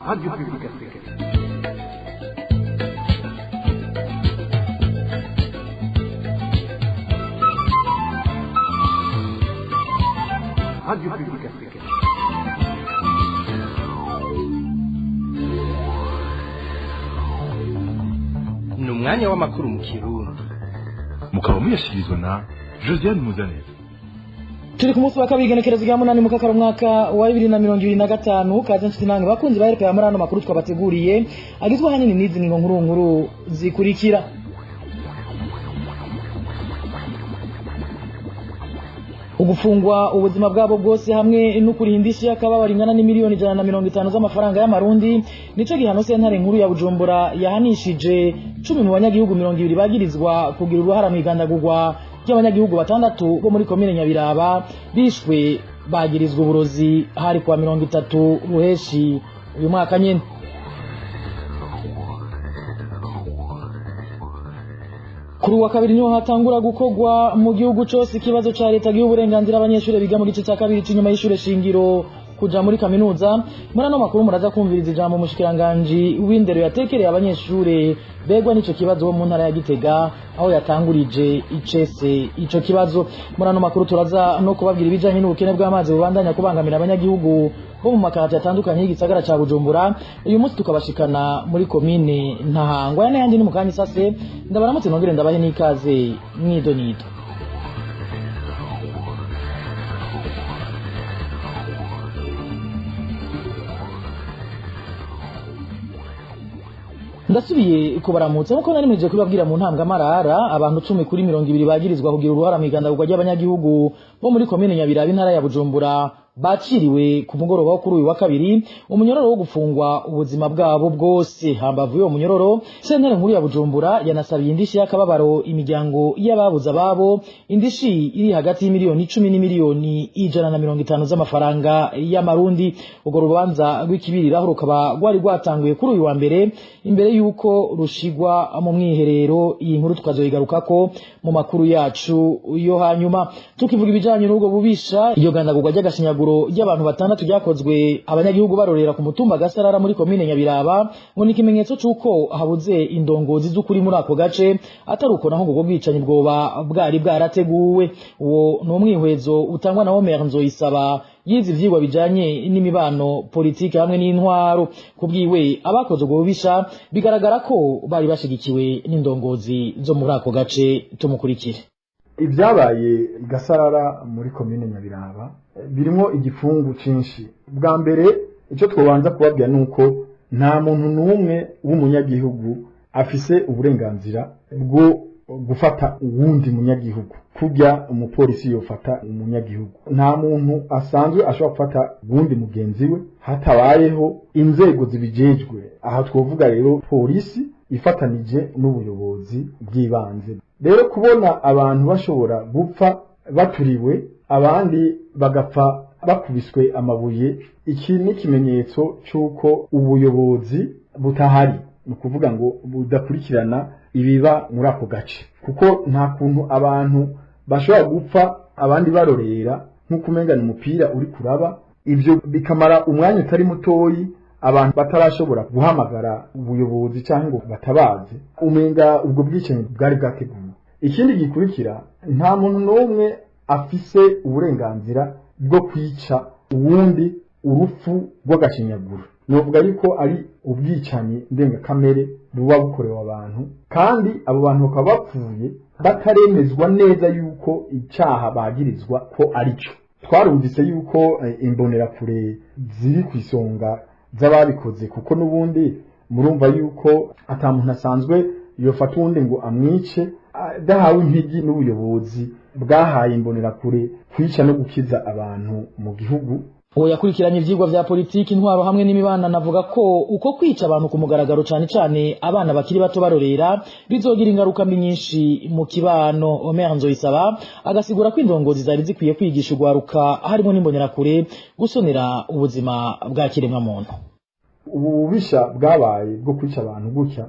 Radio Publique Africaine. Radio Publique Africaine. Ni umwanya w'amakuru mu Kirundi. Mukaba muyashyikirizwa na Josiane Muzaneza. Turi ku munsi wa kabiri, igenekerezo rya 8 mukakaro, mwaka wa 2025. Kaze nshuti namwe bakunzi ba RPA muri ano makuru twabateguriye, agizwe ahanini n'izi ngingo nkuru nkuru zikurikira: ugufungwa ubuzima bwabo bwose hamwe no kurihindisha akababaro ingana n'imiliyoni 150 z'amafaranga y'amarundi, nico gihano sentare nkuru ya Bujumbura yahanishije 10 mu banyagihugu 20 bagirizwa kugira uruhara mu igandagurwa ry'abanyagihugu batandatu bo muri komine Nyabiraba bishwe bagirizwa uburozi, hari kuwa 30 Ruheshi uyu mwaka nyene. Kuri uwa kabiri niho hatangura gukorwa mu gihugu cose ikibazo ca leta giha uburenganzira abanyeshure biga mu gice ca kabiri c'inyuma y'ishure shingiro kuja muri kaminuza. Muri ano makuru muraza kumviriza ijambo umushikiranganji w'indero yatekereye abanyeshure begwa n'ico kibazo bo mu ntara ya Gitega, aho yatangurije icese ico kibazo. Muri ano makuru turaza no kubabwira ibijanye n'ubukene bw'amazi bubandanya kubangamira abanyagihugu bo mu makarati atandukanye y'igisagara ca Bujumbura. Uyu munsi tukabashikana muri komine Ntahangwa. Aya n'ayandi ni mu kanya isase. Ndabaramutse, nongere ndabahe n'ikaze mwido nido. Ndasubiye kubaramutsa. Nkuko nari mpejeje kubabwira mu ntangamarara, abantu 10 kuri 20 bagirizwa kugira uruhara mu igandagurwa ry'abanyagihugu bo muri komine Nyabiraba, intara ya Bujumbura, baciriwe ku mugoroba wo kuri uyu wa kabiri umunyororo wo gufungwa ubuzima bwabo bwose. Hambavu y'uwo munyororo, sentare nkuru ya Bujumbura yanasabiye indishi y'akababaro imiryango y'ababuze ababo, indishi iri hagati y'imiliyoni 10 n'imiliyoni 150 z'amafaranga y'amarundi. Urwo rubanza rw'ikibiriraho rukaba rwari rwatanguye kuri uyu wa mbere imbere y'uko rushigwa mu mwiherero. Iyi nkuru tukazoyigarukako mu makuru yacu yo hanyuma. Tukivuga ibijanye n'ubwo bubisha, iryo gandagurwa ry'agashinyaguro ry'abantu batandatu ryakozwe abanyagihugu barorera ku mutumba Gasarara muri komine Nyabiraba, ngo ni ikimenyetso c'uko habuze indongozi z'ukuri muri ako gace, atari uko naho ngo ubwo bwicanyi bwoba bwari bwarateguwe. Uwo ni umwihwezo utangwa na Omer Nzoyisaba, yize ivyigwa bijanye n'imibano, politike hamwe n'intwaro. Kubwiwe, abakoze ubwo bubisha bigaragara ko bari bashigikiwe n'indongozi zo muri ako gace. Tumukurikire. Ibyabaye Gasarara muri komine Nyabiraba birimo igifungu cinshi. Bwa mbere, icyo twobanza kubabwira ni uko nta muntu n'umwe w'umunyagihugu afise uburenganzira bwo gufata uwundi munyagihugu kurya umupolisi yofata umunyagihugu. Nta muntu asanzwe ashobora gufata uwundi mugenzi we hatabayeho inzego zibijejwe. Aha twovuga rero polisi ifatanije n'ubuyobozi bw'ibanze. Rero kubona abantu bashobora gupfa baturiwe, abandi bagapfa bakubiswe amabuye, iki ni ikimenyetso cy'uko ubuyobozi butahari, ni ukuvuga ngo budakurikirana ibiba muri ako gace, kuko nta kuntu abantu bashobora gupfa abandi barorera nk'uko umenga ni umupira uri kuraba, ibyo bikamara umwanya utari mutoyi abantu batarashobora guhamagara ubuyobozi cyangwa ngo batabaze. Umenga ubwo bwicanyi bwari bwateguwe. Ikindi gikurikira, nta muntu n'umwe afise uburenganzira bwo kwica uwundi urupfu rw'agashinyaguro. Novuga yuko ari ubwicanyi ndengakamere buba bukorewe abantu, kandi abo bantu bakaba bapfuye bataremezwa neza yuko icyaha bagirizwa ko ari cyo. Twarumvise yuko imbonerakure ziri ku isonga z'ababikoze, kuko n'ubundi murumva yuko ata muntu asanzwe yofata uwundi ngo amwice adahawe impigi n'ubuyobozi bwahaye imbonerakure kwica no gukiza abantu mu gihugu. Uwo yakurikiranye ivyigwa vya politiki, intwaro hamwe n'imibano anavuga ko uko kwica abantu ku mugaragaro, cane cane abana bakiri bato barorera, bizogira ingaruka mbi nyinshi mu kibano. Omer Nzoyisaba agasigura ko indongozi zari zikwiye kwigisha urwaruka, harimo n'imbonerakure, gusonera ubuzima bwa kiremwa muntu. Ubu bubisha bwabaye bwo kwica abantu gutya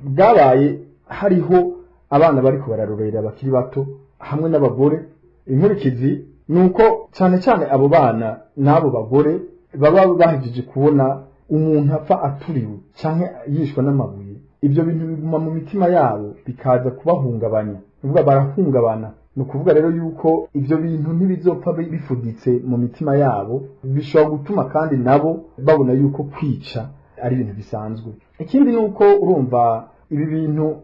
bwabaye hariho abana bariko bararorera bakiri bato hamwe n'abagore. Inkurikizi ni uko cyane cyane abo bana n'abo bagore baba bahejeje kubona Umuntu apfa aturiwe canke yishwe n'amabuye, ibyo bintu biguma mu mitima yabo bikaza kubahungabanya, nukuvuga barahungabana. Ni ukuvuga rero yuko ibyo bintu ntibizopfa bifuditse mu mitima yabo, bishobora gutuma kandi nabo babona yuko kwica ari ibintu bisanzwe. Ikindi ni uko urumva ibi bintu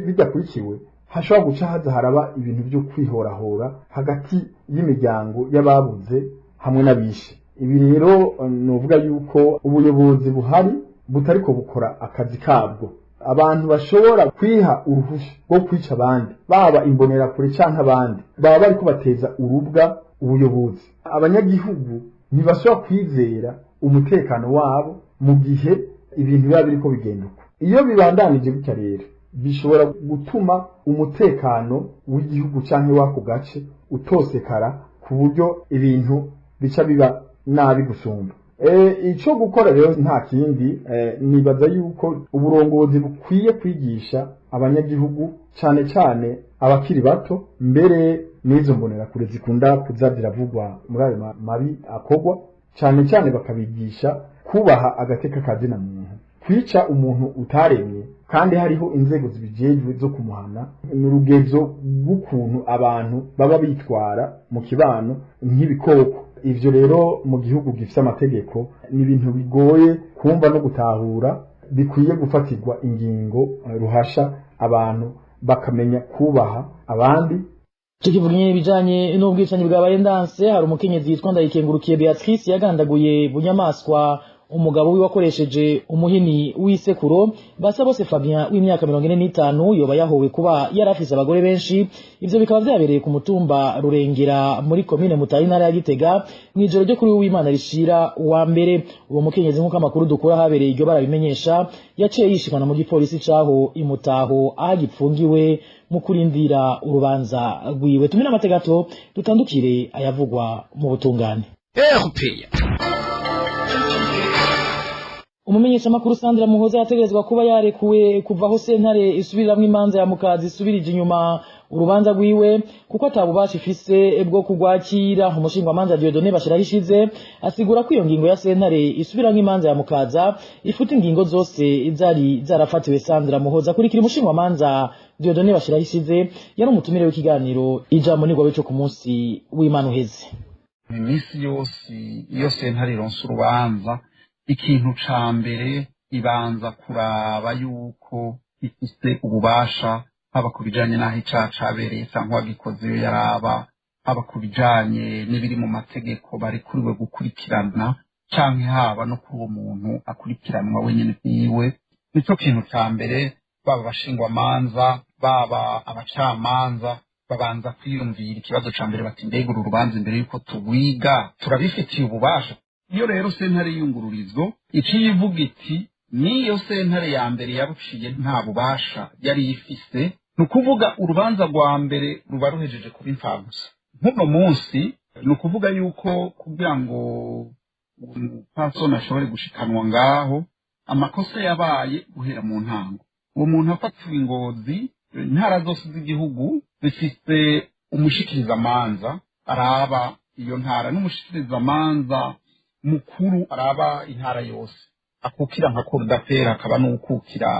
bidakurikiwe hashobora guca haza haraba ibintu byo kwihorahora hagati y'imiryango y'ababuze hamwe n'abishe. Ibi rero nuvuga yuko ubuyobozi buhari butariko bukora akazi kabwo. Abantu bashobora kwiha uruhusha rwo kwica abandi, baba imbonerakure canke abandi, baba bariko bateza urubwa ubuyobozi. Abanyagihugu ntibashobora kwizera umutekano wabo mu gihe ibintu biba biriko bigenda uko. Iyo bibandanije gutya rero bishobora gutuma umutekano w'igihugu canke w'ako gace utosekara, ku buryo ibintu bica biba nabi gusumba. Ico gukora rero nta kindi, nibaza yuko uburongozi bukwiye kwigisha abanyagihugu, cane cane abakiri bato, mbere n'izo mbonerakure zikunda kuza ziravugwa muri ayo mabi akorwa, cane cane bakabigisha kubaha agateka ka zina muntu. Kwica umuntu utaremye kandi hariho inzego zibijejwe zo kumuhana ni urugezo rw'ukuntu abantu baba bitwara mu kibano nk'ibikoko. Ivyo rero mu gihugu gifite amategeko ni ibintu bigoye kumva no gutahura, bikwiye gufatirwa ingingo ruhasha, abantu bakamenya kubaha abandi. Tukivuga ibijanye n'ubwicanyi bwabaye ndanse, hari umukenyezi yitwa Ndayikengurukiye Beatrice yagandaguye bunyamaswa umugabo wiwe akoresheje umuhini w'isekuro. Basabose Fabien w'imyaka 45 yoba yahowe kuba yarafise abagore benshi. Ivyo bikaba vyabereye ku mutumba Rurengera muri komine Mutayi, intara ya Gitega, mw'ijoro ryo kuri w'Imana rishira wa mbere. Uwo mukenyezi, nk'uko amakuru dukura habereye iryo barabimenyesha, yaciye yishikana mu gipolisi caho imutaho aho agipfungiwe mu kurindira urubanza rwiwe. Tumire amategato dutandukire ayavugwa mu butungane. Umumenyeshamakuru Sandra Muhoza yategerezwa kuba yarekuwe kuva aho sentare isubiriramwo imanza ya Mukazi isubirije inyuma urubanza rwiwe kuko atabubasha ifise bwo kugwakira. Umushingwamanza Dieudonné Bashirahishize asigura ko iyo ngingo ya sentare isubiramwo imanza ya Mukaza ifuta ingingo zose zari zarafatiwe Sandra Muhoza. Kurikira umushingwamanza Dieudonné Bashirahishize, yari umutumire w'ikiganiro Ijambo Nigwabe co ku munsi w'Imana uheze. Iminsi yose iyo sentare ironse urubanza, ikintu ca mbere ibanza kuraba yuko ifise ububasha, haba ku bijanye n'aho icaha cabereye canke uwagikoze iyo yaraba, haba ku bijanye n'ibiri mu mategeko barekuriwe gukurikirana, canke haba no kuri uwo muntu akurikiranwa wenyene bwiwe. Nico kintu ca mbere baba abashingwamanza baba abacamanza babanza kwiyumvira. Ikibazo ca mbere bati: mbega uru rubanza imbere yuko tugwiga turabifitiye ububasha? Iyo rero sentare y'iyungururizo iciye ivuga iti niyo sentare ya mbere yaruciye nta bubasha yari ifise, ni ukuvuga urubanza rwa mbere ruba ruhejeje kuba imfagusa. Nk'uno munsi ni ukuvuga yuko kugira ngo umupfasoni ashobore gushikanwa ngaho, amakosa yabaye guhera mu ntango. Uwo muntu afatiwe ingozi, intara zose z'igihugu zifise umushikirizamanza araba iyo ntara n'umushikirizamanza mukuru araba intara yose, akukira nka cour d'appel, akaba n'ukukira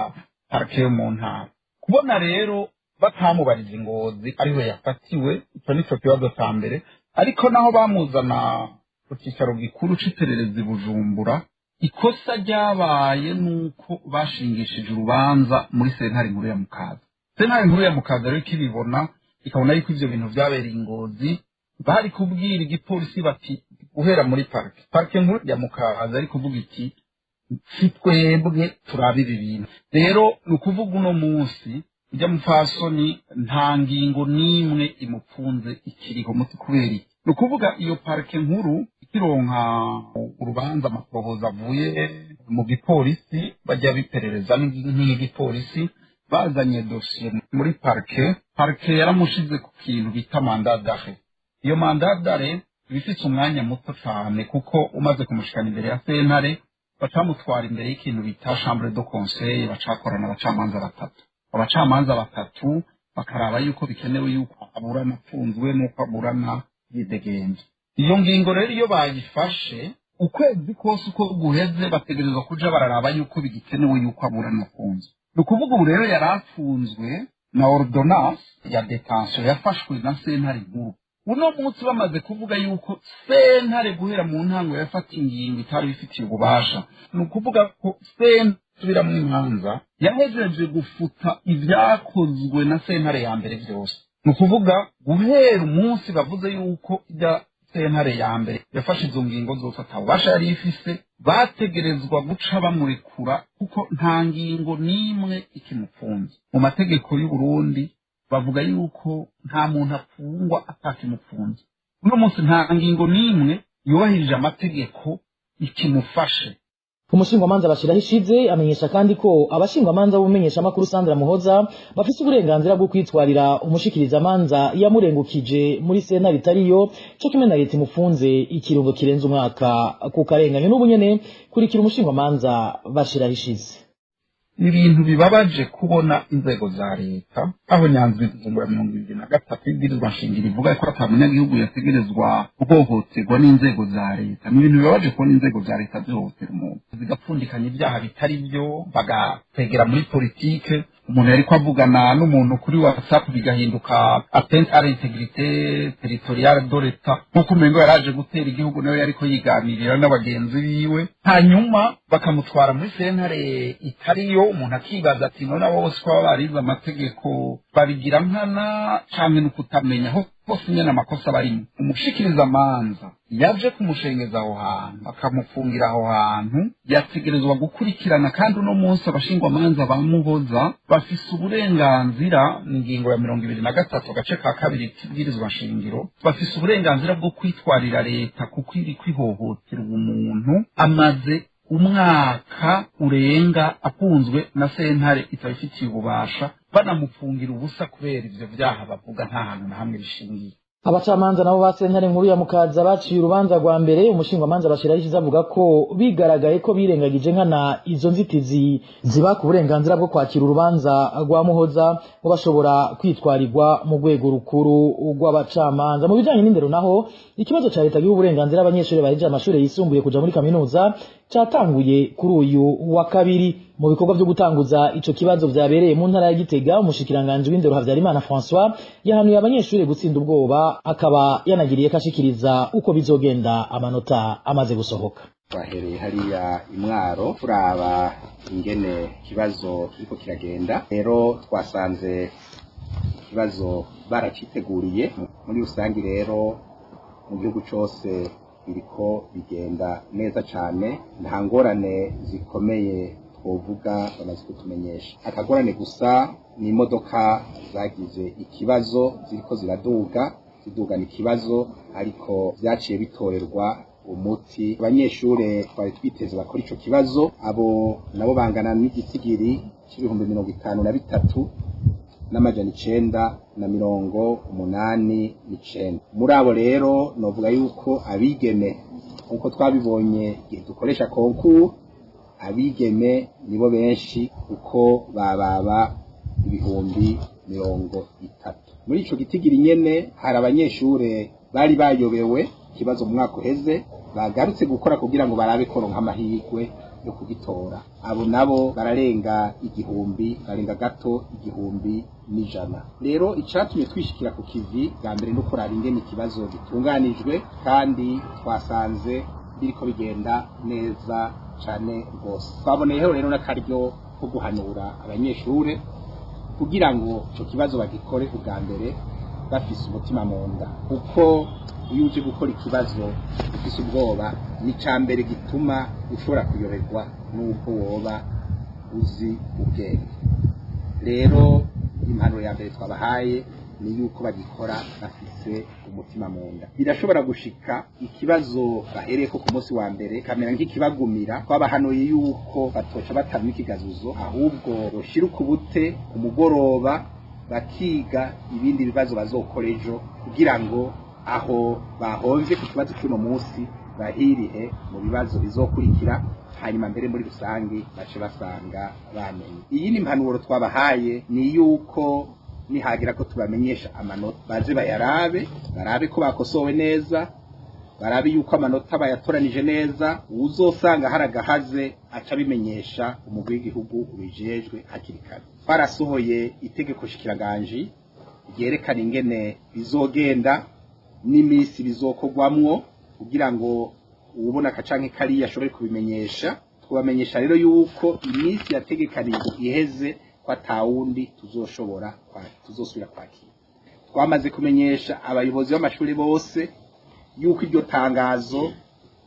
parquet yo mu ntara. Kubona rero batamubariza ingozi ariwe yafatiwe, ico nico kibazo ca mbere. Ariko naho bamuzana ku cicaro gikuru c'iperereza i Bujumbura, ikosa ryabaye nuko bashingishije urubanza muri sentare nkuru ya Mukaza. Sentare nkuru ya Mukaza rero ikibibona, ikabona yuko ivyo bintu vyabereye ingozi, bari kubwira igipolisi bati guhera muri parquet nkuru ya Mukaza ari kuvuga iti si twebwe turaba ibi bintu. Rero ni ukuvuga uno munsi ujya mupfasoni nta ngingo n'imwe imupfunze ikiriho. Muti kubera iki? Ni ukuvuga iyo parquet nkuru ikironka urubanza, amatohoza avuye mu gipolisi, bajya biperereza nk'igipolisi, bazanye dosiye muri parquet, parquet yaramushize ku kintu bita mandat d'arrêt. Iyo mandat d'arrêt iba ifise umwanya muto cane, kuko umaze kumushikana imbere ya sentare bacamutwara imbere y'ikintu bita chambre de conseil, bacakorana abacamanza batatu. Abacamanza batatu bakaraba yuko bikenewe yuko aburana apfunzwe n'uko aburana yidegemvye. Iyo ngingo rero iyo bayifashe, Ukwezi kose uko guheze bategerezwa kuja bararaba yuko bigikenewe yuko aburana afunzwe. Ni ukuvuga ubu rero yari afunzwe na ordonnance ya detention yafashwe na sentare nkuru. Uno munsi bamaze kuvuga yuko sentare guhera mu ntango yafata ingingo itari ifitiye ububasha, ni ukuvuga ko sentare isubiramwo imanza yahejeje gufuta ibyakozwe na sentare ya mbere byose. Ni ukuvuga guhera umunsi bavuze yuko ijya sentare ya mbere yafashe izo ngingo zose atabubasha yari ifise, bategerezwa guca bamurekura kuko nta ngingo n'imwe ikimufunze. Mu mategeko y'u Burundi bavuga yuko nta muntu afungwa atakimufunze. Uno munsi nta ngingo n'imwe yubahirije amategeko ikimufashe. Umushingwamanza bashiraho ishize amenyesha kandi ko abashingwamanza b'umumenyeshamakuru Sandra Muhoza bafise uburenganzira bwo kwitwarira umushikirizamanza yamurengukije muri sentare itariyo, co kimwe na leta imufunze ikirungo kirenze umwaka ku karenganyo. N'ubu nyene kurikira umushingwamanza bashiraho ishize. Ni ibintu bibabaje kubona inzego za leta aho nyanzwe ingingo ya 23 y'ibwirizwa nshingiro ivuga ko ata munyagihugu yategerezwa guhohoterwa n'inzego za leta. Ni ibintu bibabaje kubona inzego za leta zihohotera umuntu, zigapfundikanya ibyaha bitari byo, bagategera muri politike. Umuntu yariko avugana n'umuntu kuri WhatsApp bigahinduka atteinte à l'intégrité territoriale de l'État, nk'uko umengo yaraje gutera igihugu, nawe yariko yiganirira n'abagenzi biwe, hanyuma bakamutwara muri sentare itariyo. Umuntu akibaza ati none abo bose ko baba barize amategeko babigira nkana canke n'ukutamenya? Ho hose nyene amakosa barimo. Umushikirizamanza yaje kumushengeza aho hantu akamufungira aho hantu yategerezwa gukurikirana. Kandi uno munsi abashingwamanza ba Muhoza bafise uburenganzira, ingingo ya 23 agace ka 2 k'ibwirizwa nshingiro, bafise uburenganzira bwo kwitwarira leta kuko iri kwihohotera umuntu amaze umwaka urenga afunzwe na sentare itabifitiye ububasha, banamufungira ubusa kubera ivyo vyaha bavuga nta hantu na hamwe bishingiye. Abacamanza nabo ba sentare nkuru ya Mukaza baciye urubanza rwa mbere umushingwamanza bashiraho ishize avuga ko bigaragaye ko birengagije nkana izo nzitizi ziba ku burenganzira bwo kwakira urubanza rwa Muhoza, ngo bashobora kwitwarirwa mu rwego rukuru rw'abacamanza. Mu bijanye n'indero naho, ikibazo ca leta giha uburenganzira abanyeshuri bahejeje amashuri yisumbuye kuja muri kaminuza catanguye kuri uyu wa kabiri. Mu bikorwa vyo gutanguza ico kibazo vyabereye mu ntara ya Gitega, umushikiranganji w'indero Havyarimana François yahanuye abanyeshuri gutsinda ubwoba, akaba yanagiriye ko ashikiriza uko bizogenda amanota amaze gusohoka. Twahereye hariya imwaro turaba ingene ikibazo kiriko kiragenda. Rero twasanze ikibazo baraciteguriye muri rusangi. Rero mu gihugu cose biriko bigenda neza cane, nta ngorane zikomeye twovuga bamaze kutumenyesha. Akagorane gusa ni imodoka zagize ikibazo ziriko ziraduga zidugana ikibazo, ariko vyaciye bitorerwa umuti. Abanyeshure twari twiteze bakora ico kibazo, abo nabo bangana n'igitigiri c'53,989. Muri abo rero novuga yuko abigeme, nkuko twabibonye igihe dukoresha concours, abigeme nibo benshi kuko bababa 30,000. Muri ico gitigiri nyene hari abanyeshure bari bayobewe ikibazo mu mwaka uheze bagarutse gukora kugira ngo barabe ko ronka amahirwe yo kugitora. Abo nabo bararenga 1,000, barenga gato 1,100. Rero icatumye twishikira ku kivi bwa mbere no kuraba ingene ikibazo gitunganijwe, kandi twasanze biriko bigenda neza cane rwose. Twaboneyeho rero n'akaryo ko guhanura abanyeshure kugira ngo ico kibazo bagikore ubwa mbere bafise umutima mu nda, kuko iyo uje gukora ikibazo ufise ubwoba ni icambere gituma ushobora kuyoberwa n'ubwo woba uzi ubwenge. Rero impanuro ya mbere twabahaye ni yuko bagikora bafise umutima mu nda. Birashobora gushika ikibazo bahereyeko ku munsi wa mbere kamera nk'ikibagumira. Twabahanuye yuko batoca batamwa ikigazuzo, ahubwo boshira ukubute ku mugoroba bakiga ibindi bibazo bazokora ejo, kugira ngo aho bahomvye ku kibazo c'uno munsi bahirihe mu bibazo bizokurikira, hanyuma mbere muri rusange bace basanga bamenye. Iyi ni impanuro twabahaye, ni yuko nihagira ko tubamenyesha amanota baze bayarabe, barabe ko bakosowe neza. barabe yuko amanota bayatoranije neza. Uzosanga haragahaze aca abimenyesha umugwi w'igihugu ubijejwe hakiri kare. Twarasohoye itegeko shikiranganji ryerekana ingene bizogenda n'imisi bizokorwamwo kugira ngo uwubona akacanke kariya ashobore kubimenyesha. Twabamenyesha rero yuko iminsi yategekanijwe iheze ko atawundi tuzoshobora tuzosubira kwakira. Twamaze kumenyesha abayobozi b'amashuri bose yuko iryo tangazo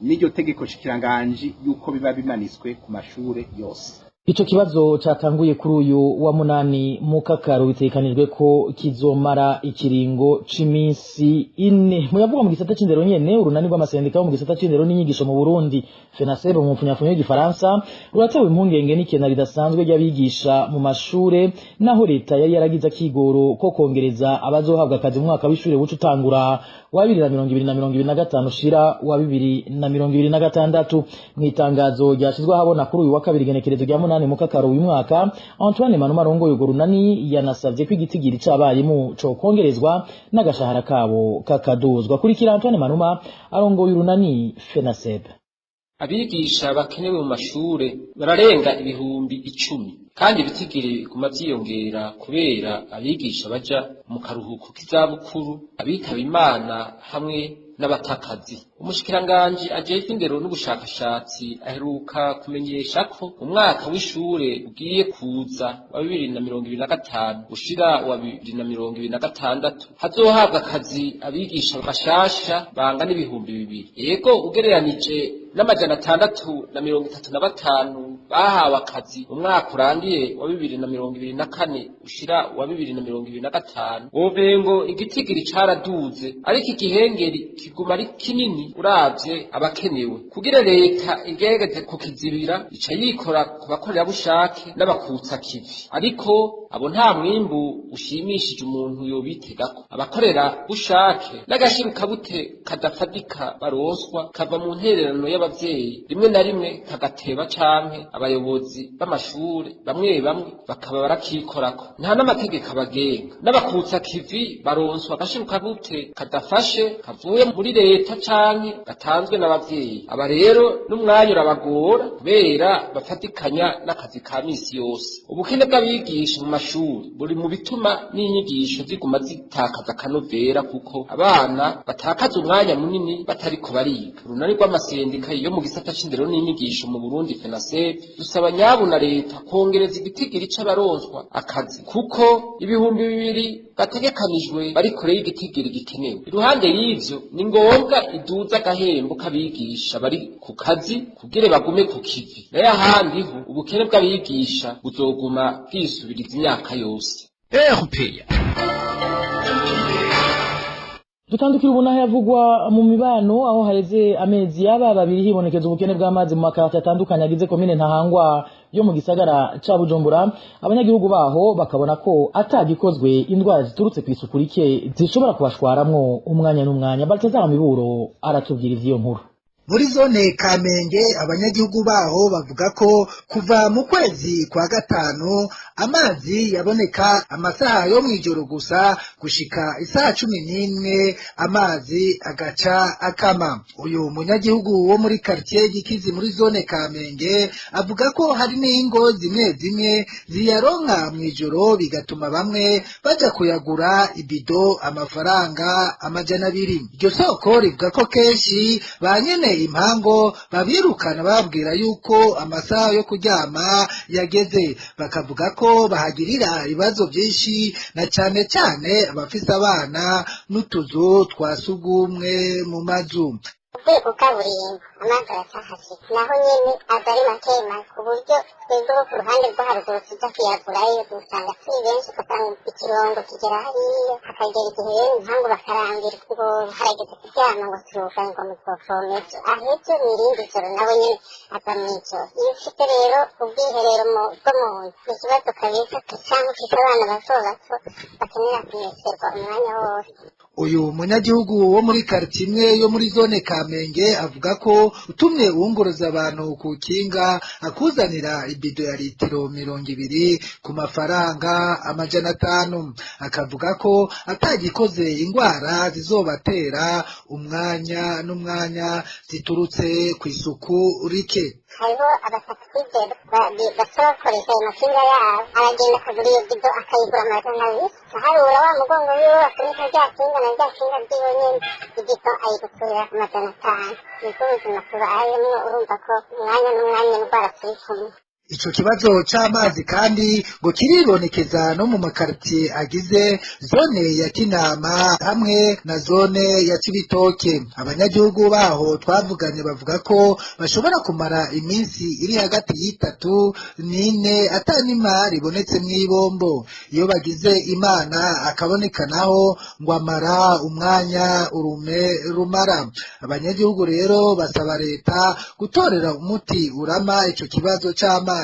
n'iryo tegeko shikiranganji yuko biba bimanitswe ku mashure yose. Ico kibazo catanguye kuri uyu wa 8 Mukakaro bitekanijwe ko kizomara ikiringo c'iminsi 4. Muyavuga mu gisata c'indero nyene, urunani rw'amasendika mu gisata c'indero n'inyigisho mu Burundi FENASEB mu mfunyafunyo y'igifaransa ruratewe impungenge n'ikena ridasanzwe ry'abigisha mu mashure, naho leta yari yaragize akigoro ko kongereza abazohabwa akazi mu mwaka w'ishure wuca utangura wa 2025 ushira wa 2026. Mw'itangazo ryashizwe ahabona kuri uyu wa kabiri genekerezo rya 8 Mukakaro uyu mwaka, Antoine Manuma arongoye urwo runani yanasavye ko igitigiri c'abarimu cokongerezwa n'agashahara kabo kakaduzwa. Kurikira Antoine Manuma arongoye urunani FENASEB. Abigisha bakenewe mu mashure bararenga 10,000 kandi ibitigiri biguma vyiyongera kubera abigisha baja mu karuhuko k'izabukuru, abitaba Imana hamwe n'abatakazi. Umushikiranganji ajejwe indero n'ubushakashatsi aheruka kumenyesha ko umwaka w'ishure ugiye kuza wa 2025 ushira wa 2026 hazohabwa akazi abigisha bashasha bangana 2000. Yego, ugereranije n'635 bahawe akazi umwaka urangiye wa 2024 ushira wa 2025, wovengo igitigiri caraduze, ariko igihengeri kiguma ari kinini uravye abakenewe. Kugira leta igerageze kukizibira, ica yikora ku bakorerabushake n'abakutsa kivi, ariko abo nta mwimbu ushimishije umuntu yobitegako. Abakorera bushake n'agashirukabute kadafadika baronswa kava mu ntererano y'abavyeyi, rimwe na rimwe kagateba canke abayobozi b'amashure bamwe bamwe bakaba barakikorako. Nta n'amategeko abagenga. N'abakutsa kivi baronswa agashirukabute kadafashe kavuye muri leta canke gatanzwe n'abavyeyi. Aba rero n'umwanya urabagora kubera bafatikanya n'akazi ka misi yose. Ubukene bw'abigisha mu mashuri buri mu bituma n'inyigisho ziguma zitakaza akanovera, kuko abana batakaza umwanya munini batariko bariga. Urunani rw'amasendika yo mu gisata c'indero n'inyigisho mu Burundi FENASEB dusaba nyabu na leta kongereza igitigiri c'abaronswa akazi, kuko 2000 bategekanijwe bari kure y'igitigiri gikenewe. Iruhande y'ivyo, ni ngombwa iduza agahembo k'abigisha bari ku kazi kugira bagume ku kivi. Nayo ahandi ho ubukene bw'abigisha buzoguma bwisubiriza imyaka yose. Dutandukira ubu naho yavugwa mu mibano, aho haheze amezi yaba 2 hibonekeza ubukene bw'amazi mu makarate atandukanye agize komine Ntahangwa yo mu gisagara ca Bujumbura. Abanyagihugu baho bakabona ko atagikozwe indwara ziturutse ku isuku rike zishobora kubashwaramwo umwanya n'umwanya. Baltazar Miburo aratubwira ivyo nkuru. Muri zone Kamenge abanyagihugu baho bavuga ko kuva mu kwezi kwa 5 amazi yaboneka amasaha yo mwijoro gusa gushika isaha 11 amazi agaca akama. Uyu munyagihugu wo muri quartier Gikizi muri zone Kamenge avuga ko hari n'ingo zimwe zimwe ziyaronka mwijoro, bigatuma bamwe baja kuyagura ibido amafaranga 200. Iryo soko rivuga ko kenshi ba nyene impango babirukana babwira yuko amasaha yo kuryama yageze, bakavuga ko bahagirira ibibazo byinshi na cyane cyane abafise abana n'utuzu twa sugumwe mu mazu. Uvuye ku kaburimbo amazi aracahashika, naho nyene aza ari make make, ku buryo twebwe bo ku ruhande rwo haruguru tuja kuyagurayo dusanga turi benshi, ugasanga ikirongo kigera hariya, hakagera igihe rero impangu bakarambirwa ngo harageze kuryama ngo turuhuka ngo muzovome ejo, ahejo ni irindi joro nabo nyene aza mw'ijoro. Iyo ufite rero ubwiherero bwo mu nzu ni ikibazo kabisa, canke ufise abana bato bato bakenera kumeserwa umwanya wose. Uyu munyagihugu wo muri quartier imwe yo muri zone Kamenge Kamenge avuga ko utumye uwunguruza abantu ku kinga akuzanira ibido ya litiro 20 ku mafaranga 500. Akavuga ko atagikoze ingwara zizobatera umwanya n'umwanya ziturutse ku isuku rike. Hariho abasatirize basaba bakoresha ayo makinga yabo, aragenda akagura iyo bido akayigura 200, aharura wa mugongo wiwe asunika rya kinga na rya kinga ryiwe nyene, ibido ayiguturira 500. Nibwo buzima tubayemwo, urumva ko umwanya n'umwanya indwara turi kumwe. Ico kibazo c'amazi kandi ngo kiribonekeza no mu makartier agize zone ya Kinama hamwe na zone ya Cibitoke. Abanyagihugu baho twavuganye bavuga ko bashobora kumara iminsi iri hagati y'itatu n'ine atanima ribonetse mw'ibombo. Iyo bagize Imana akaboneka naho ngo amara umwanya urume rumara. Abanyagihugu rero basaba leta gutorera umuti urama ico kibazo c'amazi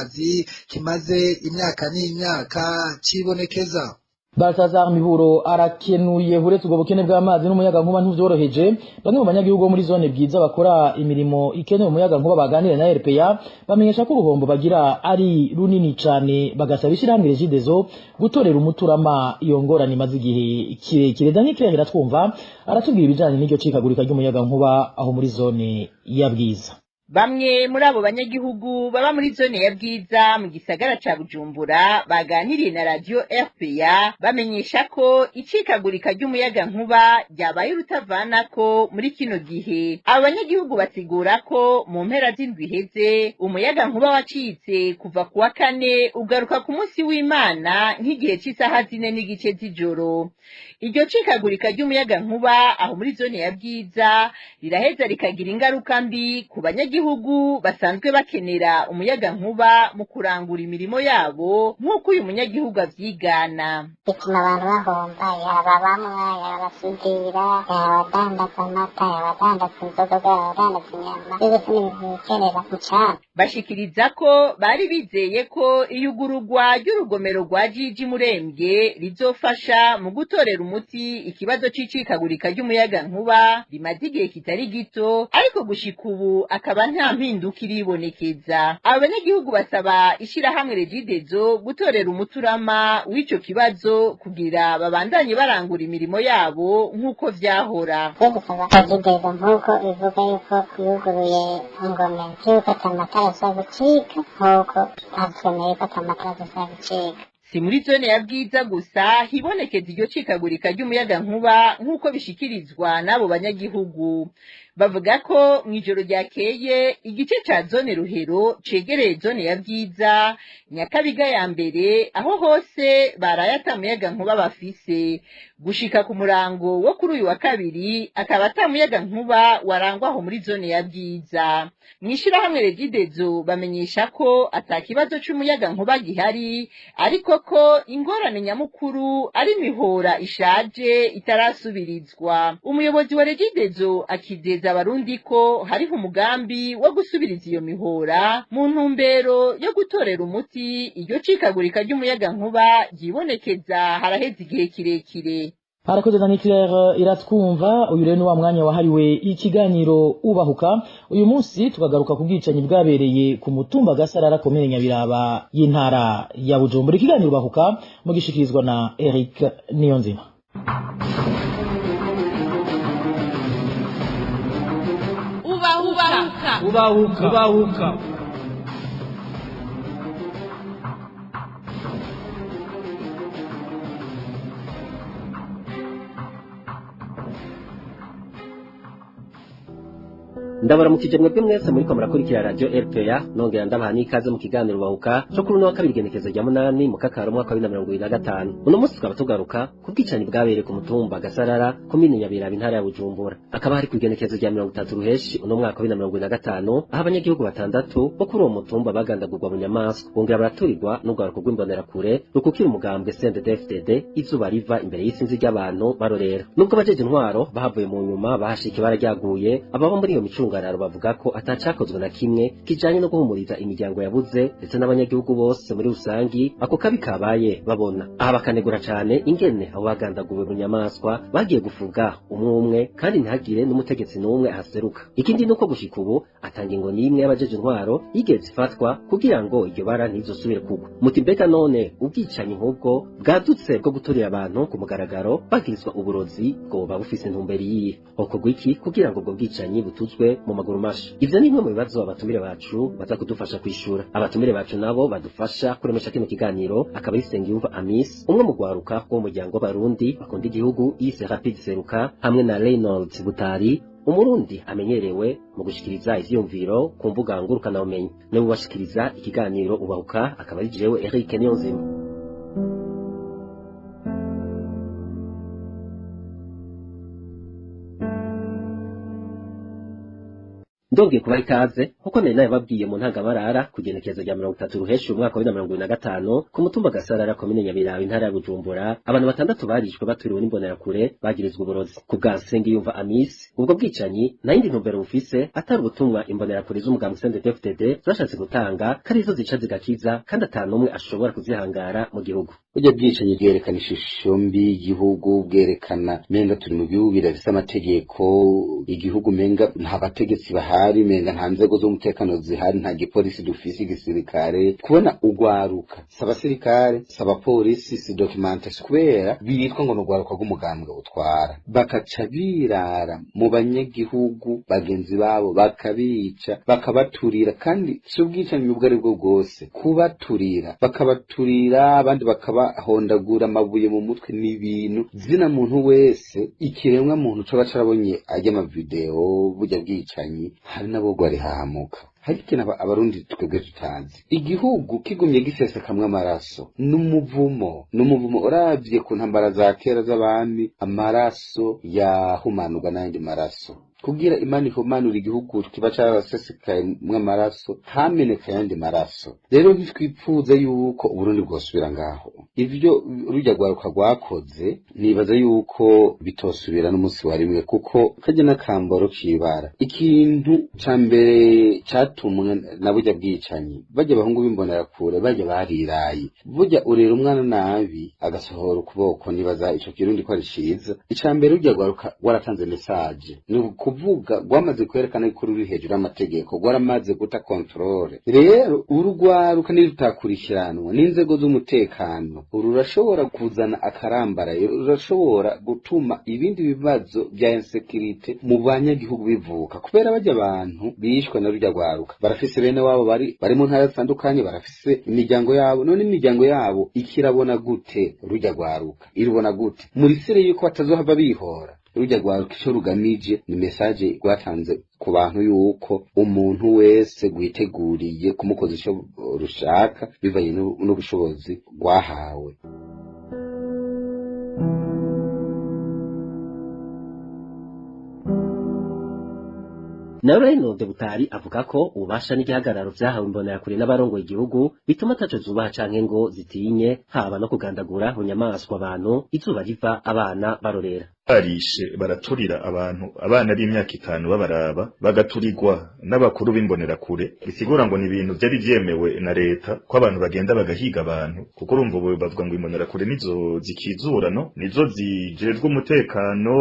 kimaze imyaka n'imyaka cibonekeza. Baltazar Miburo arakenuye. Uretse ubwo bukene bw'amazi n'umuyaga nkuba ntuvyoroheje, bamwe mu banyagihugu bo muri zone Bwiza bakora imirimo ikenewe umuyaga nkuba baganira na RPA bamenyesha ko uruhombo bagira ari runini cane, bagasaba ishirahamwe Regideso gutorera umuturama iyo ngorane imaze igihe kirekire. Daniel Claire iratwumva aratubwira ibijanye n'iryo cikagurika ry'umuyaga nkuba aho muri zone ya Bwiza. Bamwe muri abo banyagihugu baba muri zone ya Bwiza mu gisagara ca Bujumbura baganiriye na radio RPA bamenyesha ko icikagurika ry'umuyaga nkuba ryabaye urutavanako muri kino gihe. Abo banyagihugu basigura ko mu mpera z'indwi iheze umuyaga nkuba wacitse kuva kuwa kane ugaruka ku munsi w'Imana nk'igihe c'isaha 4:15 z'ijoro. Iryo cikagurika ry'umuyaga nkuba aho muri zone ya Bwiza riraheza rikagira ingaruka mbi ku banyagihugu basanzwe bakenera umuyaga nkuba mu kurangura imirimo yabo, nk'uko uyu munyagihugu avyigana. Bituma abantu bahomba, yaba bamwa, yaba abasudira, yaba abadandaza amata, yaba abadandaza inzoga, yaba abadandaza inyama, byose ni ibintu bikenera gucana. Bashikiriza ko bari bizeye ko iyugururwa ry'urugomero rwa Jiji Murembwe rizofasha mu gutorera umuti ikibazo c'icikagurika ry'umuyaga nkuba rimaze igihe kitari gito, ariko gushika ubu akaba nta mpinduka iribonekeza. Abo banyagihugu basaba ishirahamwe Regideso gutorera umuturama w'ico kibazo kugira babandanye barangura imirimo yabo nk'uko vyahora. Twe dusaba Regideso nk'uko ivuga yuko yuguruye ingomero yuko ata matara ashobora gucika, nk'uko bavyemeye ko ata matara ashobora gucika. Si muri zone ya Bwiza gusa hibonekeza iryo cikagurika ry'umuyaga nkuba nk'uko bishikirizwa n'abo banyagihugu. Bavuga ko mw'ijoro ryakeye igice ca zone Ruhero cegereye zone ya Bwiza, Nyakabiga ya mbere, aho hose baraye ata muyaga nkuba bafise. Gushika ku murango wo kuri uyu wa kabiri akaba ata muyaga nkuba warangwa aho muri zone ya Bwiza. Mw'ishirahamwe Regideso bamenyesha ko ata kibazo c'umuyaga nkuba gihari, ariko ko ingorane nyamukuru ari imihora ishaje itarasubirizwa. Umuyobozi wa Regideso akizeza abarundi ko hariho umugambi wo gusubiriza iyo mihora mu ntumbero yo gutorera umuti iryo cikagurika ry'umuyaga nkuba ryibonekeza haraheze igihe kirekire. Harakoze Dani Claire iratwumva. Uyu rero ni wa mwanya wahariwe ikiganiro Ubahuka. Uyu munsi tukagaruka ku bwicanyi bwabereye ku mutumba Gasarara komine Nyabiraba y'intara ya Bujumbura. Ikiganiro Ubahuka mugishikirizwa na Eric Niyonzima. Ubahuka. Ubahuka. Ubahuka. Ndabaramukije mwebwe mwese muriko murakurikira radio RPA, nongera ndabaha n'ikaze mu kiganiro Ubahuka cyo kuri uno wa kabiri igenekezo rya 8 mu kakaro umwaka wa 2025. Uno munsi tukaba tugaruka ku bwicanyi bwabereye ku mutumba Gasarara komine Nyabiraba intara ya Bujumbura. Akaba hari ku igenekezo rya 30 ruheshi uno mwaka wa 2025, aho abanyagihugu batandatu bo kuri uwo mutumba bagandagurwa mu nyamaswa, bongera baraturirwa n'urwaruko rw'imbonerakure rukukira umugambwe CNDD-FDD izuba riva imbere y'isinzi ry'abantu barorera. Nubwo abajeje intwaro bahavuye mu nyuma bahashika ibara ryaguye, ababa muri iyo micunga micungararo bavuga ko atacakozwe na kimwe kijanye no guhumuriza imiryango yabuze ndetse n'abanyagihugu bose muri rusangi ako kabi kabaye babona. Aha bakanegura cane ingene abo bagandaguwe mu nyamaswa bagiye gufuga umwe umwe kandi ntihagire n'umutegetsi n'umwe ahaseruka. Ikindi nuko gushika ubu atanga ingo n'imwe y'abajeje intwaro yigeze ifatwa kugira ngo iryo bara ntizosubire kugwa. Muti mbega none ubwicanyi nk'ubwo bwadutse bwo guturira abantu ku mugaragaro bagirizwa uburozi bwoba bufise intumbero iyihe? Hokorwa iki kugira ngo ubwo bwicanyi butuzwe mu maguru masha? Ivyo ni bimwe mu bibazo abatumire bacu baza kudufasha kwishura. Abatumire bacu nabo badufasha kuremesha kino kiganiro akaba ari Nsengiyumva Amis, umwe mu rwaruka rw'umuryango w'Abarundi bakunda igihugu yise Rapid Seruka, hamwe na Reynolds Butari, umurundi amenyerewe mu gushikiriza ivyiyumviro ku mbuga ngurukanabumenyi. Niwe ubashikiriza ikiganiro Ubahuka, akaba ari jewe Eric Niyonzima. Ndongeye kubaha ikaze nkuko nari nabibabwiye mu ntangamarara ku igenekerezo rya 30 Ruheshi umwaka wa 2025 ku mutumba Gasarara komine Nyabiraba intara ya Bujumbura, abantu 6 barishwe baturiwe n'imbonerakure bagirizwa uburozi. Ku bwa Nsengiyumva Amis, ubwo bwicanyi nta yindi ntumbero bufise atari ubutumwa imbonerakure z'umugambi CNDD-FDD zashatse gutanga ko arizo zica zigakiza kandi ata n'umwe ashobora kuzihangara mu gihugu. Burya bwicanyi bwerekana ishusho mbi y'igihugu, bwerekana menga turi mu gihugu bidafise amategeko, igihugu menga nta bategetsi bahari, menga nta nzego z'umutekano zihari, nta gipolisi dufise, igisirikare. Kubona ugwaruka si abasirikare, si abapolisi, si documentation, kubera bitwa ngo ni ugwaruka rw'umugambwe utwara, bakaca birara mu banyagihugu bagenzi babo, bakabica, bakabaturira. Kandi si ubwicanyi ubwo ari bwo bwose, kubaturira, bakabaturira, abandi bakabahondagura amabuye mu mutwe, ni ibintu zina muntu wese ikiremwa muntu coba carabonye arya amavideo burya bwicanyi, hari nabo gwarihahamuka. Hari ikintu abarundi twebwe tutazi, igihugu kigumye gisesekamwe amaraso n'umuvumo, n'umuvumo. Uravye ku ntambara za kera z'abami, amaraso yahumanurwa n'ayandi maraso. Kugira Imana ihumanura igihugu kiba carasesekaye amaraso, hameneka ayandi maraso. Rero ntitwipfuza yuko Uburundi bwosubira ngaho. Ivyo rujya rwaruka rwakoze nibaza yuko bitosubira n'umunsi wa rimwe, kuko kajya n'akambaro kibara. Ikintu ca mbere catumwe na burya bwicanyi, barya abahungu b'imbonerakure barya bariraye. Burya urera umwana nabi agasohora ukuboko, nibaza ico kirundi ko ari ciza. Ica mbere rujya rwaruka rwaratanze message, ni kuvuga rwamaze kwerekana ko ruri hejuru y'amategeko, rwaramaze guta controle. Rero urugwaruka nirutakurikiranwa n'inzego z'umutekano, rurashobora kuzana akarambaraye, rurashobora gutuma ibindi bibazo bya insécurité mu banyagihugu bivuka, kubera barya abantu bishwe na rurya rwaruka barafise bene wabo bari mu ntara zitandukanye, barafise imiryango yabo. None imiryango yabo ikirabona gute rurya rwaruka? Irubona gute muri sire yuko batazohava bihora? Rujya rwaruka ico rugamije ni message rwatanze ku bantu yuko umuntu wese rwiteguriye kumukoza ico rushaka bivanye n'ubushobozi rwahawe. Nawe Reynolds Butari avuga ko ububasha n'igihagararo vyahawe imbonerakure n'abarongoye igihugu bituma ataco zubaha canke ngo zitinye, haba no kugandagura bunyamaswa abantu izuba riva abana barorera. Barishe baraturira abantu, abana b'imyaka 5 babaraba, bagaturirwa n'abakuru b'imbonerakure. Bisigura ngo ni ibintu byari vyemewe na leta ko abantu bagenda bagahiga abantu, kuko urumva ubu bavuga ngo imbonerakure nizo zikizura, no nizo zijejwe umutekano,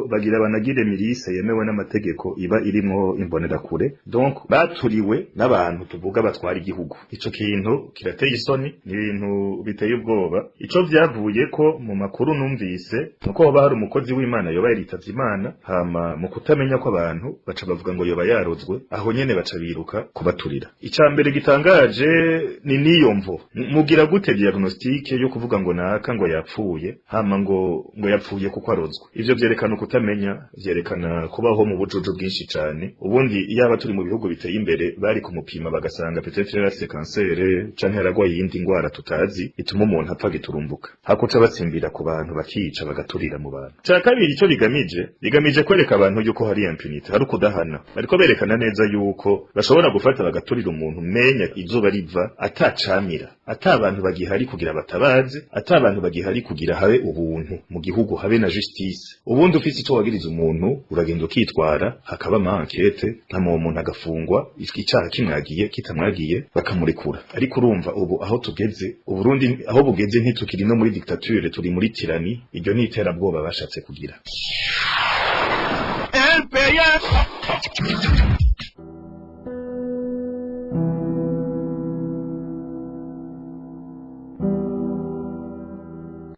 bagira banagire mirise yemewe n'amategeko iba irimwo imbonerakure. Donc baturiwe n'abantu tuvuga batwara igihugu. Ico kintu kirateye isoni, ni ibintu biteye ubwoba. Ico vyavuye ko mu makuru numvise nuko hoba hari umukozi w'Imana yoba yaritavye Imana, hama mu kutamenya ko abantu baca bavuga ngo yoba yarozwe, aho nyene baca biruka kubaturira. Ica mbere gitangaje ni niyo mvo mugira gute diagnostique yo kuvuga ngo naka ngo yapfuye, hama ngo yapfuye kuko arozwe. Ivyo vyerekana ukutamenya, vyerekana kubaho mu bujuju bwinshi cane. Ubundi iyaba turi mu bihugu biteye imbere bari kumupima bagasanga peut-être yarafise kansere canke yaragwaye iyindi ngwara tutazi ituma umuntu apfa giturumbuka, hakuca batsimbira ku bantu bakica bagaturira mu bantu. Ca kabiri ico bigamije kwereka abantu yuko hari impunity, hari ukudahana. Bariko berekana neza yuko bashobora gufata bagaturira umuntu menya izuba riva atacamira, ata abantu bagihari kugira batabaze, ata abantu bagihari kugira habe ubuntu mu gihugu, habe na justice. Ubundi ufise ico wagiriza umuntu uragenda ukitwara, hakaba ama enquête, nta muntu agafungwa, icaha kimwagiye kitamwagiye bakamurekura. Ariko urumva ubu aho tugeze, Uburundi aho bugeze ntitukiri no muri dictature, turi muri tyrannie. Iryo ni iterabwoba bashatse kugira.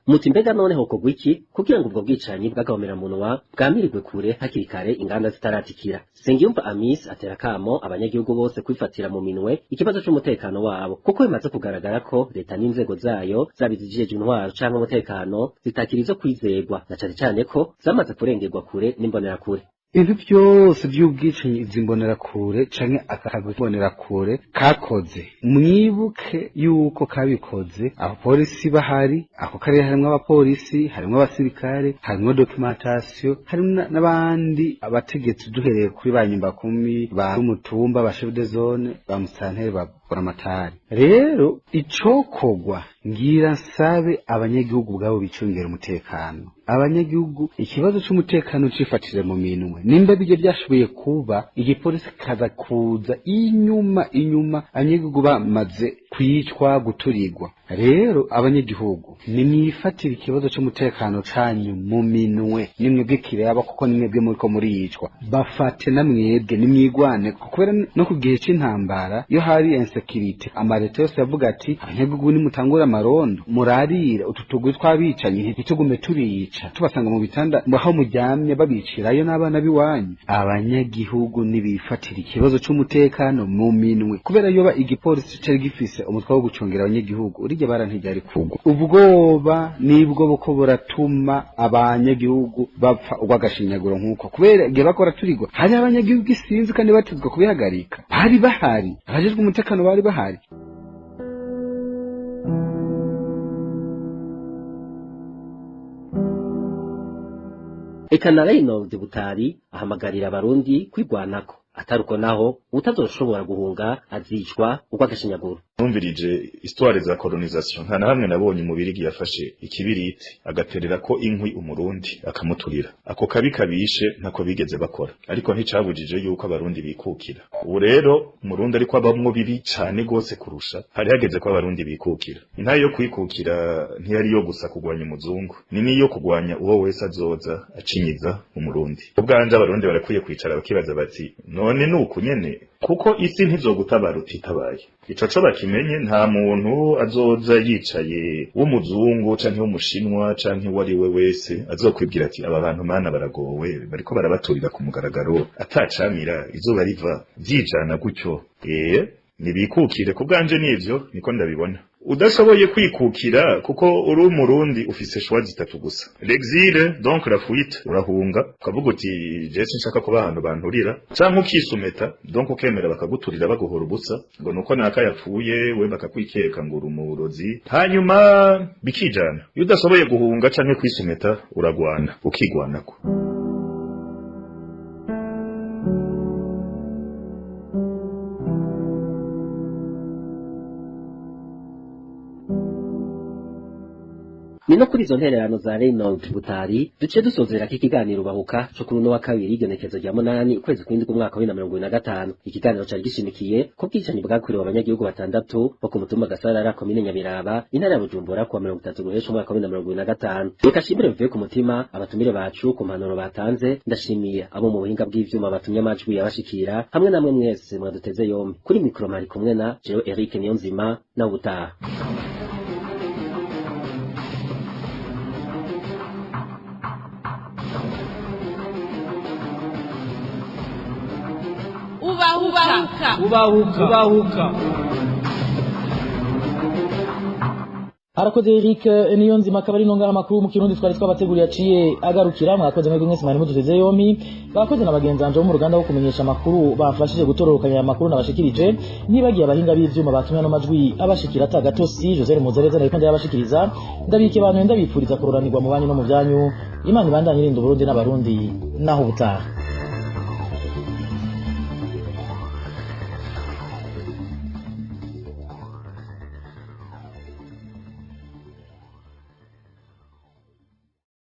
Muti mbega none hokorwa iki kugira ngo ubwo bwicanyi bw'agahomeраmunwa bwamirirwe kure hakiri kare inganda zitaratikira? Sengiyumva Amis atera kamo abanyagihugu bose kwifatira mu minwe ikibazo c'umutekano wabo, kuko bimaze kugaragara ko leta n'inzego zayo zaba izijejwe intwaro canke umutekano zitakiri izo kwizegwa, na cane cane ko zamaze kurengerwa kure n'imbonerakure. Ibintu byose by'ubwicanyi izi mbonerakure canke akagwi mbonerakure kakoze, mwibuke yuko kabikoze abapolisi bahari, ako karere harimwo abapolisi, harimwo abasirikare, harimwo documentation, harimwo n'abandi abategetsi duhereye kuri ba nyumbakumi, ba umutumba, ba chef de zone, ba musanteri, ba buramatari. Rero icokogwa ngira nsabe abanyagihugu ubwabo bicungera umutekano. Abanyagihugu ikibazo c'umutekano cifatire mu minwe. Nimba bijye byashoboye kuba igipolisi kaza kuza inyuma abanyagihugu bamaze kwicwa guturigwa. Rero abanyagihugu nimwifatire ikibazo c'umutekano canyu mu minwe, nimwebwe kiraba kuko nimwebwe muriko muricwa. Bafate namwebwe nimwigwane, kubera no ku gihe c'intambara iyo hari insecurity amareta yose yavuga ati abanyagihugu nimutangura amarondo murarira utu tugwi tw'abicanyi ntitugume turica tubasanga mu bitanda aho muryamye babicirayo n'abana b'iwanyu. Abanyagihugu nibifatira ikibazo c'umutekano mu minwe, kubera yoba igipolisi cari gifise umutwe wo gucungira abanyagihugu urije bara ntiryari kugwa. Ubwoba nibwo buko buratuma abanyagihugu bapfa urw'agashinyaguro nk'uko, kubera igihe bakora turigwa hari abanyagihugu isinzi kandi batizwa kubihagarika, bari bahari abajejwe umutekano bari bahari. Eka na Reynold Butari ahamagarira abarundi kwigwanako, ataruko naho utazoshobora guhunga azicwa urw'agashinyaguro. Numvirije histoire za colonisation, nta na hamwe nabonye umubirigi yafashe ikibiriti agaterera ko inkwi umurundi akamuturira. Ako kabi kabishe ntako bigeze bakora, ariko nticabujije yuko abarundi bikukira. Ubu rero umurundi ariko abamwo bibi cane gose kurusha, hari hageze ko abarundi bikukira. Intayo yo kwikukira ntiyari yo gusa kugwanya umuzungu, ni niyo kugwanya uwo wese azoza acinyiza umurundi. Ubwanje abarundi barakwiye kwicara bakibaza bati none nuku nyene, kuko isi ntizogutabara utitabaye. Ico co bakimenye, nta muntu azoza yicaye w'umuzungu canke w'umushinwa canke uwari we wese azokwibwira ati aba bantu mana baragowe, bariko barabaturira ku mugaragaro atacamira izuba riva vyijana gutyo. Nibikukire ku bwanje, nivyo niko ndabibona. Udashoboye kwikukira kuko uri umurundi ufise choix zitatu gusa: l'exil, donc la fuite, urahunga ukavuga uti je sinshaka kuba ahantu banturira, canke ukisumeta, donc ukemera bakaguturira baguhora ubusa ngo nuko naka yapfuye we bakakwikeka ngo uri umurozi, hanyuma bikijana. Iyo udashoboye guhunga canke kwisumeta uragwana ukigwanako. Ni no kuri izo ntererano za Reynold Butari duce dusozera ko ikiganiro bahuka cyo kuri uno wa kabiri igenekezo rya 8 ukwezi kw'indwi umwaka wa 2025. Ikiganiro cari gishimikiye ku bwicanyi bwakorewe abanyagihugu batandatu bo ku mutumba Gasarara komine Nyabiraba intara ya Bujumbura kuwa 30 Ruhesha umwaka wa 2025. Reka shimire bivuye ku mutima abatumire bacu ku mpanuro batanze, ndashimiye abo mu buhinga bw'ivyuma batumye amajwi yabashikira, hamwe namwe mwese mwaduteze yombi. Kuri mikro mari kumwe na Jewe Eric Niyonzima na ubutaha. Ubahuka ubahuka. Arakoze Eric Niyonzima, akaba ari nonga amakuru mu Kirundi twari twabateguriye aciye agarukira. Mwakoze mwebwe mwese mwari muduteze yompi, bakoze na bagenzi banje bo mu ruganda wo kumenyesha amakuru bafashije gutororokanya aya makuru nabashikirije, nibagiye abahinga b'ivyuma batumye no majwi abashikira atagatosi. Joseph Muzereza nariko ndayabashikiriza, ndabike abantu ndabipfuriza kuroranirwa mu banyu no mu byanyu. Imana ibandanye irinda Uburundi n'abarundi, naho ubutaha.